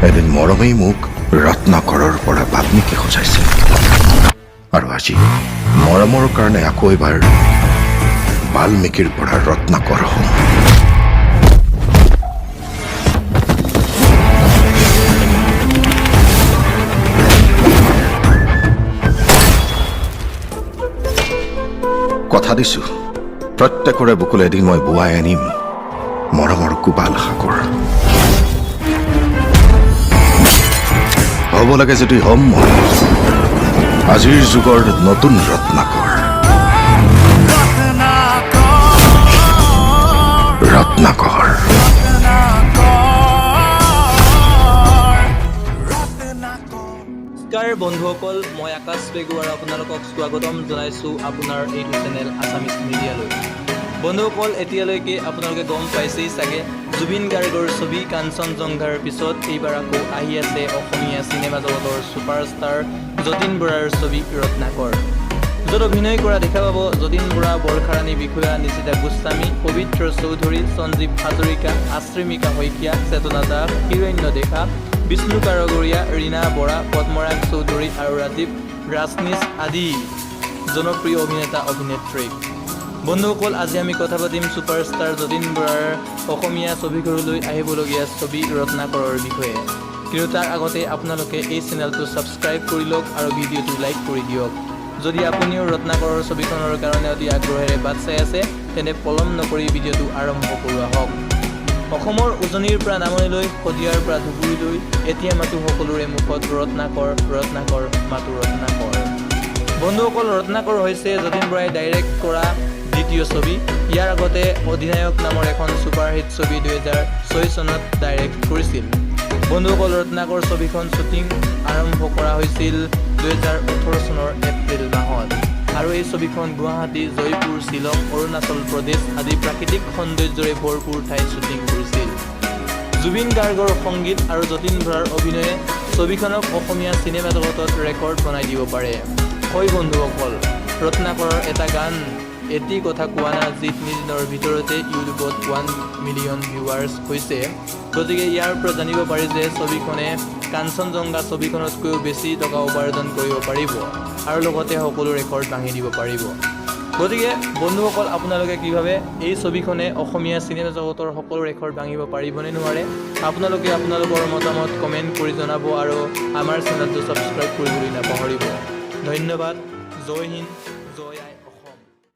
এদিন মৰমেই মোক ৰত্নাকৰৰ পৰা বাল্মীকি সজাইছিল আৰু আজি মৰমৰ কাৰণে আকৌ এবাৰ বাল্মীকিৰ পৰা ৰত্নাকৰ হ'ম। কথা দিছো, প্ৰত্যেকৰে বুকুলৈ এদিন মই বোৱাই আনিম মৰমৰ কোবাল সাগৰ। হ'ব লাগে যদি হ'ম মই আজিৰ যুগৰ নতুন ৰত্নাকৰ। ৰত্নাকৰ। নমস্কাৰ বন্ধুসকল, মই আকাশ পেগু আৰু আপোনালোকক স্বাগতম জনাইছোঁ আপোনাৰ এইটো চেনেল আছামিজ মিডিয়ালৈ। বন্ধুসকল, এতিয়ালৈকে আপোনালোকে গম পাইছেই চাগে, জুবিন গাৰ্গৰ ছবি কাঞ্চনজংঘাৰ পিছত এইবাৰ আকৌ আহি আছে অসমীয়া চিনেমা জগতৰ ছুপাৰষ্টাৰ যতীন বৰাৰ ছবি ৰত্নাকৰ, য'ত অভিনয় কৰা দেখা পাব যতীন বৰা, বৰ্ষাৰাণী বিষয়া, নিশিতা গোস্বামী, পবিত্ৰ চৌধুৰী, সঞ্জীৱ হাজৰিকা, আশ্ৰিমিকা শইকীয়া, চেতনা দাস, হিৰণ্য ডেকা, বিষ্ণু কাৰগৰীয়া, ৰীণা বৰা, পদ্মৰাগ চৌধুৰী আৰু ৰাজীৱ ৰাজনীশ আদি জনপ্ৰিয় অভিনেতা অভিনেত্ৰী। বন্ধুসকল, আজি আমি কথা পাতিম ছুপাৰষ্টাৰ যতীন বৰাৰ অসমীয়া ছবিঘৰলৈ আহিবলগীয়া ছবি ৰত্নাকৰৰ বিষয়ে। কিন্তু তাৰ আগতে আপোনালোকে এই চেনেলটো ছাবস্ক্ৰাইব কৰি লওক আৰু ভিডিঅ'টো লাইক কৰি দিয়ক। যদি আপুনিও ৰত্নাকৰৰ ছবিখনৰ কাৰণে অতি আগ্ৰহেৰে বাট চাই আছে, তেন্তে পলম নকৰি ভিডিঅ'টো আৰম্ভ কৰোঁ আহক। অসমৰ উজনিৰ পৰা নামনিলৈ, শদিয়াৰ পৰা ধুবুৰীলৈ এতিয়া মাথো সকলোৰে মুখত ৰত্নাকৰ, ৰত্নাকৰ, মাথো ৰত্নাকৰ। বন্ধুসকল, ৰত্নাকৰ হৈছে যতীন বৰাই ডাইৰেক্ট কৰা দ্বিতীয় ছবি। ইয়াৰ আগতে অধিনায়ক নামৰ এখন ছুপাৰহিট ছবি 2006 চনত ডাইৰেক্ট কৰিছিল। বন্ধুসকল, ৰত্নাকৰ ছবিখন শ্বুটিং আৰম্ভ কৰা হৈছিল 2018 চনৰ এপ্ৰিল মাহত আৰু এই ছবিখন গুৱাহাটী, জয়পুৰ, শ্বিলং, অৰুণাচল প্ৰদেশ আদি প্ৰাকৃতিক সৌন্দৰ্যৰে ভৰপূৰ ঠাইত শ্বুটিং কৰিছিল। জুবিন গাৰ্গৰ সংগীত আৰু যতীন বৰাৰ অভিনয়ে ছবিখনক অসমীয়া চিনেমা জগতত ৰেকৰ্ড বনাই দিব পাৰে। হয় বন্ধুসকল, ৰত্নাকৰৰ এটা গান এটি কথা কোৱানা, যি 3 দিনৰ ভিতৰতে ইউটিউবত 1 মিলিয়ন ভিউৱাৰ্ছ হৈছে। গতিকে ইয়াৰ পৰা জানিব পাৰি যে ছবিখনে কাঞ্চনজংঘা ছবিখনতকৈও বেছি টকা উপাৰ্জন কৰিব পাৰিব আৰু লগতে সকলো ৰেকৰ্ড ভাঙি দিব পাৰিব। গতিকে বন্ধুসকল, আপোনালোকে কি ভাবে, এই ছবিখনে অসমীয়া চিনেমা জগতৰ সকলো ৰেকৰ্ড ভাঙিব পাৰিবনে নোৱাৰে? আপোনালোকে আপোনালোকৰ মতামত কমেণ্ট কৰি জনাব আৰু আমাৰ চেনেলটো ছাবস্ক্ৰাইব কৰিবলৈ নাপাহৰিব। ধন্যবাদ। জয় হিন্দ।